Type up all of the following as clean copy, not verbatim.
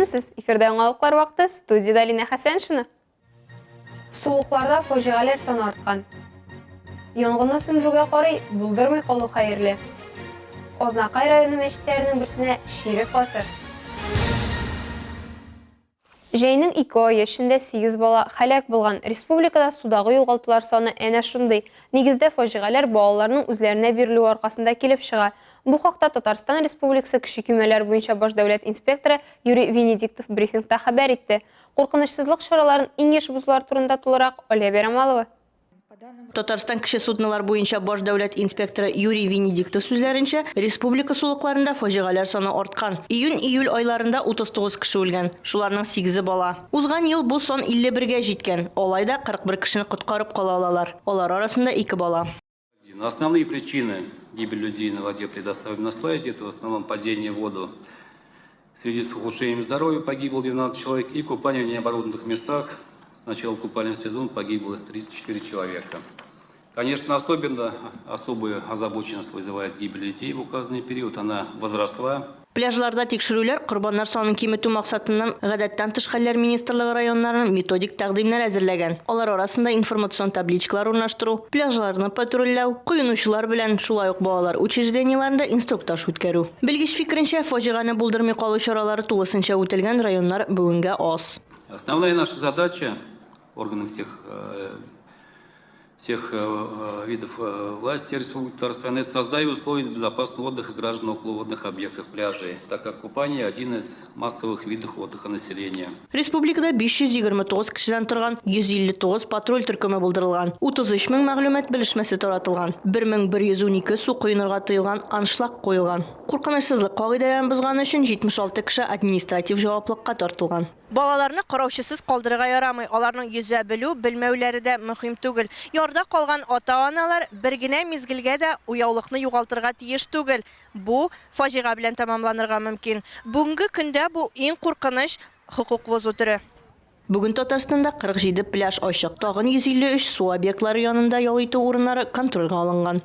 Исәнмесез! Эфирда яңалыклар вакыты, студиядә Алинә Хәсәншина. Сулыкларда фаҗигаләр саны арткан. Янгынны сүндерүгә карый, булдырмый калу хәерле. Азнакай районы мәчетләренең берсенә чирек гасыр. Җәйнең ике ае эчендә сигез бала һәлак булган. Республикада судагы югалтулар саны әнә шундый. Нигездә фаҗигаләр балаларның үзләренә бирелүе аркасында килеп чыга. Бу хакта Татарстан Республикасы кече көймәләр буенча баш дәүләт инспекторы Юрий Венедиктов брифингта хәбәр итте. Куркынычсызлык чараларын иң еш бозулар турында тулырак Алия Бәйрамалова. Татарстан кече суднолар буенча баш дәүләт инспекторы Юрий Венедиктов сүзләренчә, республика сулыкларында фаҗигаләр саны арткан. Июнь-июль айларында 39 кеше үлгән, шуларның сигезе бала. Узган ел бу сан 51 гә җиткән, алай да 41 кешене коткарып кала алалар, алар арасында ике бала. Основные причины гибели людей на воде предоставлены на слайде. Это в основном падение в воду. В связи с ухудшением здоровья погибло 12 человек и купание в необорудованных местах. С начала купального сезона погибло 34 человека. Конечно, особенно особую озабоченность вызывает гибель детей в указанный период. Она возросла. Пляжларда тикшерүләр корбаннар санын киметү максатыннан Гадәттән тыш хәлләр министрлыгы районнарының методик тәкъдимнәр әзерләгән. Алар арасында информацион табличкалар урнаштыру, пляжларны патрульләү, коенучылар белән, шулай ук балалар учреждениеләрендә инструктаж үткәрү. Белгеч фикеренчә, фаҗигане булдырмый калу чаралары тулысынча үтәлгән районнар бүгенгә аз. Основная наша задача органов всех всех э, видов э, власти Республики Татарстан, это создать условия безопасного отдыха граждан около водных объектов, пляжей, так как купание один из массовых видов отдыха населения. Республикада 529 кешедән торган 159 патруль төркеме булдырылган, 33 мең мәгълүмат белешмәсе таратылган, 1112 су коенырга тыелган аншлаг куелган. Куркынычсызлык кагыйдәләрен бозган өчен 76 кеше административ җаваплыкка тартылган. Балаларны караучысыз калдырырга ярамый, аларның йөзә белү, белмәүләре дә мөһим түгел. Ярда калган ата-аналар бер генә мизгелгә дә уяулыкны югалтырга тиеш түгел. Бу, фаҗига белән тәмамланырга мөмкин. Бүгенге көндә бу иң куркыныч хокук бозу төре. Бүген Татарстанда 47 пляж ачык, тагын 153 су объектлары янында ял итү урыннары контрольгә алынган.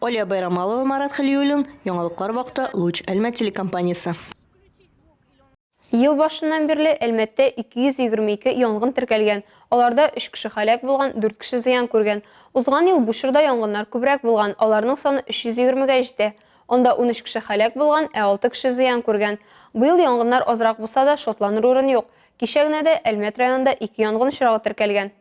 Алия Байрамалова, Марат Хәлиуллин, Яңалыклар вакыты, Луч, Әлмәт телекомпаниясе. Ел башыннан бирле Әлмәттә 222 янгын теркәлгән. Аларда өч кеше һәлак булган, дүрт кеше зыян күргән. Узган ел бу чорда янгыннар күбрәк булган, аларның саны 320 гә җитә. Анда 13 кеше һәлак булган, ә алты кеше зыян күргән. Быел янгыннар азрак булса да, шатланыр урын юк. Кичә генә дә Әлмәт районында ике янгын очрагы теркәлгән.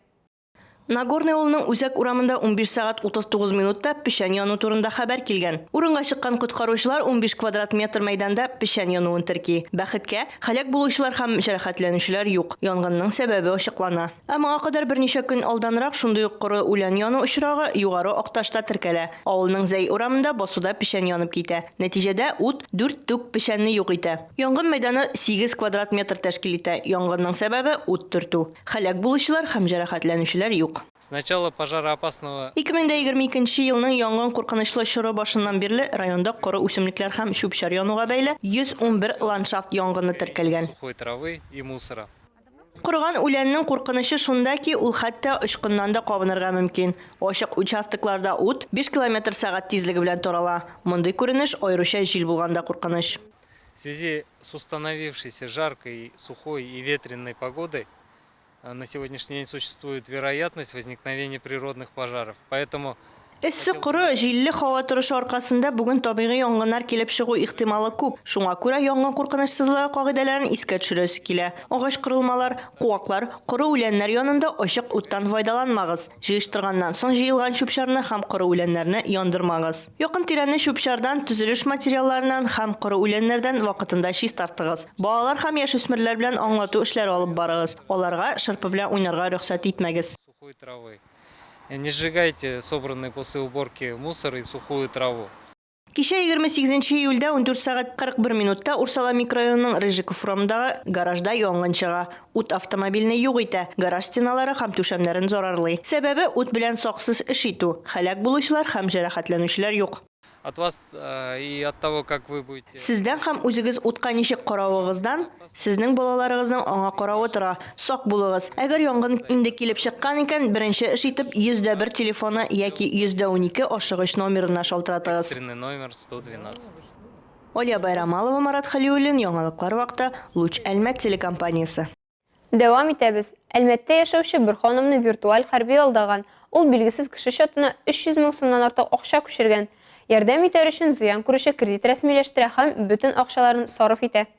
Нагорный авылының үзәк урамында 15 сәгать 39 минутта печән яну турында хәбәр килгән. Урынга чыккан коткаручылар 15 квадрат метр мәйданда печән януын терки. Бәхеткә, һәлак булучылар һәм җәрәхәтләнүчеләр юк. Янгынның сәбәбе ачыклана. Ә моңа кадәр берничә көн алданрак шундый ук коры үлән яну очрагы Югары Акташта теркәлә. Авылның Зәй урамында басуда печән янып китә. Нәтиҗәдә, ут дүрт түк печәнне юк итә. Янгын мәйданы 8 квадрат метр тәшкил итә. Янгынның сәбәбе, ут төртү. Һәлак булучылар һәм җәрәхәтләнүчеләр юк. С начала пожароопасного. 2022 нче елның янгын куркынычлы чоры башыннан бирле районда коры үсемлекләр һәм чүп-чар януга бәйле 111 ландшафт янгыны теркәлгән. Сухой травы и мусора. Корыган үләннең куркынычы шунда ки, ул хәтта очкыннан да кабынырга мөмкин. Ачык участокларда ут биш километр сәгать тизлеге белән тарала. Мондый күренеш аеруча җил булганда куркыныч. В связи с установившейся жаркой, сухой и ветреной погодой э, на сегодняшний день существует вероятность возникновения природных пожаров. Поэтому Эссе, коры, җилле һава торышы аркасында бүген табигый янгыннар килеп чыгу ихтималы күп. Шуңа күрә янгын куркынычсызлыгы кагыйдәләрен искә төшерәсе килә. Агач корылмалар, куаклар, коры үләннәр янында ачык уттан файдаланмагыз. Җыештырганнан соң җыелган чүп-чарны һәм коры үләннәрне яндырмагыз. Якын-тирәне чүп-чардан, төзелеш материалларыннан һәм коры үләннәрдән вакытында чистартыгыз. Балалар һәм яшүсмерләр белән аңлату эшләре алып барыгыз. Аларга шырпы белән уйнарга рөхсәт итмәгез. Сухой травы. Не сжигайте собранный после уборки мусор и сухую траву. Кичә 28 нче июльдә 14 сәгать 41 минутта Урсала микрорайонының Рыжиков урамындагы гаражда янгын чыга. Ут автомобильне юк итә, гараж стеналары һәм түшәмнәрен зарарлый. Сәбәбе, ут белән саксыз эш итү. Һәлак булучылар һәм җәрәхәтләнүчеләр юк. От вас и от того, как вы будете. Сездән һәм үзегез утка ничек каравыгыздан, сезнең балаларыгызның аңа каравы тора. Сак булыгыз. Әгәр янгын инде килеп чыккан икән, беренче эш итеп 101 телефоны яки 112 ашыгыч номерына шалтыратыгыз. Экстренный номер 112. Алия Байрамалова, Марат Хәлиуллин, Яңалыклар вакыты, Луч Әлмәт телекомпаниясе. Дәвам итәбез. Әлмәттә яшәүче бер ханымны виртуаль хәрби алдаган. Ул билгесез кеше счетына 300 мең сумнан артык акча күчергән. Ярдәм итәр өчен зыян күрүче кредит рәсмиләштерә һәм бөтен акчаларын сарыф итә.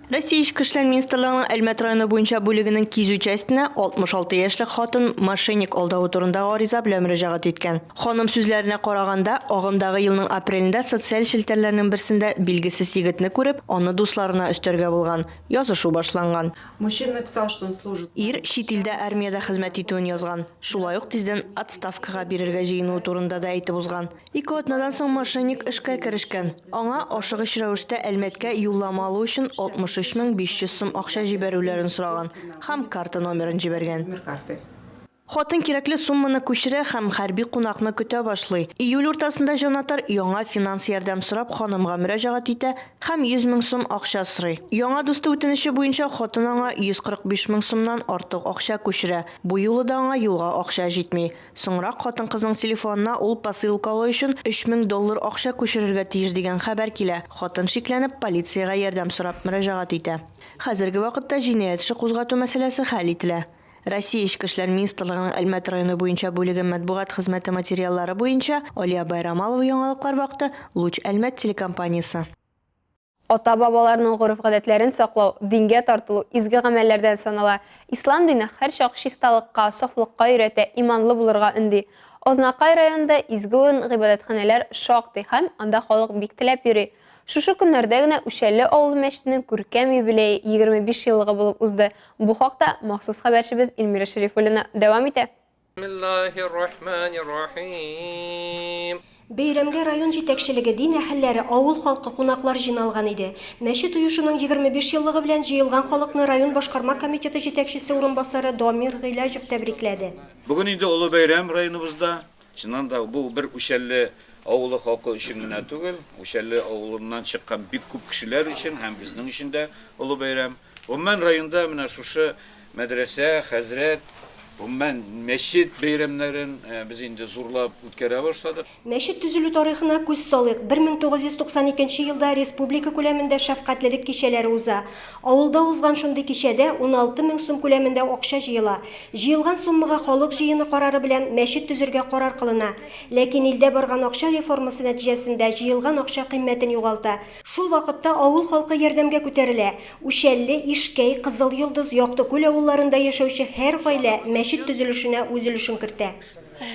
Россия Эчке эшләр министрлыгының Әлмәт районы буенча бүлегенең кизү частенә 66 яшьлек хатын мошенник алдавы турында гариза белән мөрәҗәгать иткән. Ханым сүзләренә караганда, агымдагы елның апрелендә социаль челтәрләрнең берсендә билгесез егетне күреп, аны дусларына өстәргә булган. Язышу башланган. Мужчина написал, что он служит. Ир чит илдә армиядә хезмәт итүен язган. Шулай ук тиздән отставкага бирергә җыенуы турында да әйтеп узган. Ике атнадан соң мошенник эшкә керешкән. Аңа ашыгыч рәвештә Әлмәткә юллама алу өчен 63 мең 500 сум акча җибәрүләрен сораган һәм карта номерын җибәргән. Хатын кирәкле сумманы күчерә һәм хәрби кунакны көтә башлый. Июль уртасында җанатар яңа финанс ярдәм сорап ханымга мөрәҗәгать итә һәм 100 мең сум акча сорый. Яңа дусты үтенече буенча хатын аңа 145 мең сумнан артык акча күчерә. Бу юлы да аңа юлга акча җитми. Соңрак хатын-кызның телефонына ул посылка алу өчен 3000 доллар акча күчерергә тиеш дигән хәбәр килә. Хатын шикләнеп, полициягә ярдәм сорап мөрәҗәгать итә. Хәзерге вакытта җинаять эше кузгату мәсьәләсе хәл ителә. Россия Эчке эшләр министрлыгының Әлмәт районы буенча бүлеге матбугат хезмәте материаллары буенча Алия Байрамалова Яңалыклар вакыты, Луч Әлмәт телекомпаниясе. Ата-бабаларның гореф-гадәтләрен саклау, дингә тартылу изге гамәлләрдән санала. Ислам дине һәрчак чисталыкка, сафлыкка өйрәтә, иманлы булырга өнди. Азнакай районында изге урын-гыйбадәтханәләр шактый һәм анда халык бик теләп йөри. Шушы көннәрдә генә Үчәлле авылы мәчетенең күркәм юбилее, 25 еллыгы булып узды. Бу хакта махсус хәбәрчебез Эльмира Шәрифуллина дәвам итә. Бисмиллаһир-рахманир-рахим. Бәйрәмгә район җитәкчелеге, дин әһелләре, авыл халкы, кунаклар җыйналган иде. Мәчет оешуның 25 еллыгы белән җыелган халыкны район башкарма комитеты җитәкчесе урынбасары Дамир Гыйләҗев тәбрикләде. Бүген инде олы бәйрәм районыбызда. Чыннан да, бу бер Үчәлле авылы халкы өчен генә түгел, Үчәлле авылыннан чыккан бик күп кешеләр өчен һәм безнең өчен дә олы бәйрәм. Гомумән, районда менә шушы мәдрәсә, хәзрәт, гомумән, мәчет бәйрәмнәрен без инде зурлап үткәрә башладык. Мәчет төзелү тарихына күз салыйк. 1992 елда республика күләмендә шәфкатьлелек кичәләре уза. Авылда узган шундый кичәдә 16 мең сум күләмендә акча җыела. Җыелган суммага халык җыены карары белән мәчет төзергә карар кылына. Ләкин илдә барган акча реформасы нәтиҗәсендә җыелган акча кыйммәтен югалта. Шул вакытта авыл халкы ярдәмгә күтәрелә. Үчәлле, Ишкәй, Кызыл Йолдыз, Якты Күл авылларында яшәүче һәр гаилә мәчет төзелешенә үз өлешен кертә.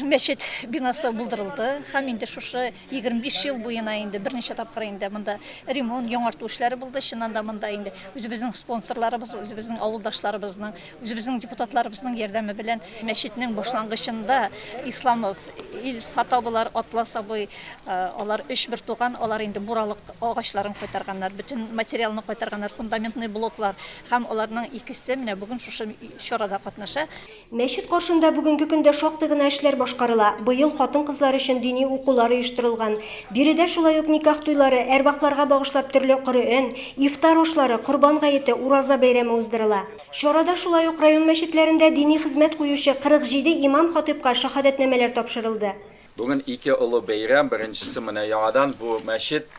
Мәчет бинасы булдырылды һәм инде шушы 25 ел буена инде берничә тапкыр инде монда ремонт, яңарту эшләре булды. Чыннан да монда инде үзебезнең спонсорларыбыз, үзебезнең авылдашларыбызның, үзебезнең депутатларыбызның ярдәме белән мәчетнең башлангычында Исламов Илфат абылар, Атлас абый, алар өч бертуган, алар инде буралык агачларын кайтарганнар, бөтен материалны кайтарганнар, фундаментный блоклар һәм аларның икесе менә бүген шушы чарада катнаша. Мәчет каршында бүгенге көндә шактый гына эшләр башкарыла. Быел хатын-кызлар өчен дини укулар оештырылган. Биредә шулай ук никах туйлары, әрвахларга багышлап төрле Коръән, ифтар ашлары, Корбан гаете, Ураза бәйрәме уздырыла. Чарада шулай ук район мәчетләрендә дини хезмәт куючы 47 имам-хатыйбка шаһадәтнамәләр тапшырылды. Бүген ике олы бәйрәм, беренчесе менә яңадан бу мәчет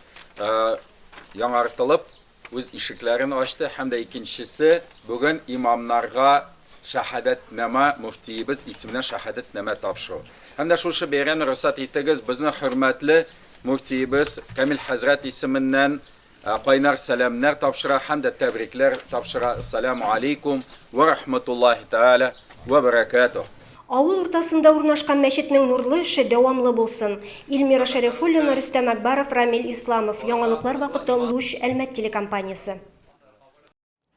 яңартылып үз ишекләрен ачты һәм дә икенчесе бүген имамнарга шаһадәтнамә, мөфтиебез исеменә шаһадәтнамә тапшыру. Һәм дә шушы бәйрәмне рөхсәт итегез, безнең хөрмәтле мөфтиебез Камил хәзрәт исеменнән Кайнар сәламнәр тапшыра һәм дә тәбрикләр тапшыра. Әссәләмү алейкум вә рахматуллаһи тәгалә вә бәрәкәтүһ. Авыл уртасында урнашкан мәчетнең нурлы эше дәвамлы булсын. Ильмира Шәрифуллина, Рөстәм Әкбаров, Рамил Исламов. Яңалыклар вакыты, Луч, Әлмәт телекомпаниясе.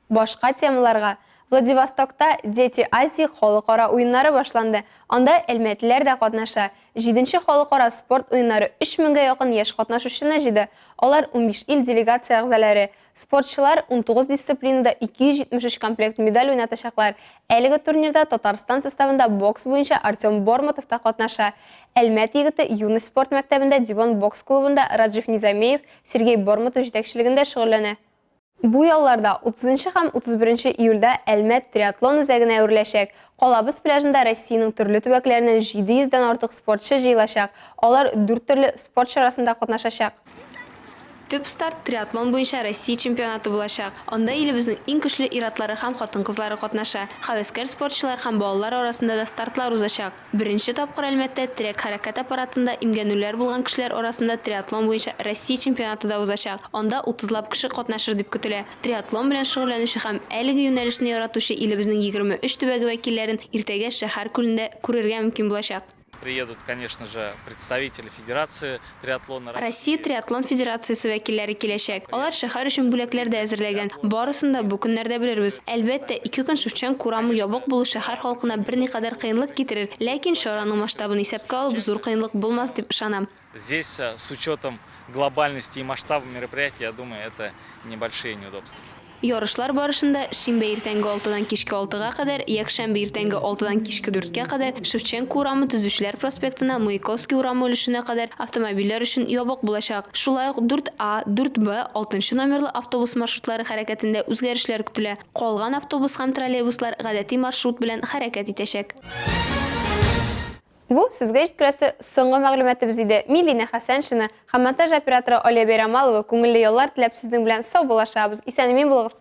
Башка темаларга. Владивостокта Дети Азии халыкара уеннары башланды. Анда әлмәтлеләр дә катнаша. Җиденче халыкара спорт уеннары өч меңгә якын яшь катнашучыны җыйды. Алар 15 ил делегация әгъзалары. Спортчылар 19 дисциплинада 273 комплект медаль уйнатачаклар. Әлеге турнирда Татарстан составында бокс буенча Артем Бормотов та катнаша. Әлмәт егете Юность спорт мәктәбендә Девон бокс клубында Раджив Низамеев, Сергей Бормотов җитәкчелегендә шөгыльләнә. Бу ялларда, 30 нчы һәм 31 нче июльдә Әлмәт триатлон үзәгенә әвереләчәк. Калабыз пляжында Россиянең төрле төбәкләреннән 700 дән артык спортчы җыелачак. Алар дүрт төрле спорт чарасында катнашачак. Төп старт триатлон буенча Россия чемпионаты булачак. Анда илебезнең иң көчле ир-атлары һәм хатын-кызлары катнаша. Һәвәскәр спортчылар һәм балалар арасында да стартлар узачак. Беренче тапкыр Әлмәттә терәк-хәрәкәт аппаратында имгәнүләр булган кешеләр арасында триатлон буенча Россия чемпионаты да узачак. Анда утызлап кеше катнашыр дип көтелә. Триатлон белән шөгыльләнүче һәм әлеге юнәлешне яратучы илебезнең 23 төбәге вәкилләрен иртәгә шәһәр күлендә күрергә мөмкин булачак. Приедут, конечно же, представители Федерации триатлона России. Россия триатлон федерациясе вәкилләре киләчәк. Алар шәһәр өчен бүләкләр дә әзерләгән. Барысын да бу көннәрдә белербез. Әлбәттә, ике көн Шевченко урамы ябык булу шәһәр халкына берникадәр кыенлык китерер, ләкин чараның масштабын исәпкә алып, зур кыенлык булмас дип ышанам. Здесь, с учетом глобальности и масштаба мероприятия, я думаю, это небольшие неудобства. Ярышлар барышында шимбә иртәнге алтыдан кичке алтыга кадәр, якшәмбе иртәнге алтыдан кичке дүрткә кадәр Шевченко урамы Төзүчеләр проспектына Маяковский урамы өлешенә кадәр автомобильләр өчен ябык булачак. Шулай ук 4 А, 4 Б, алтынчы номерлы автобус маршрутлары хәрәкәтендә үзгәрешләр көтелә. Калган автобус һәм троллейбуслар гадәти маршрут белән хәрәкәт итәчәк. Бу сезгә җиткерәсе соңгы мәгълүматыбыз иде. Мин Линә Хәсәншина һәм монтаж операторы Алия Бәйрамалова күңелле яллар теләп сезнең белән саубуллашабыз. Исән-имин булыгыз!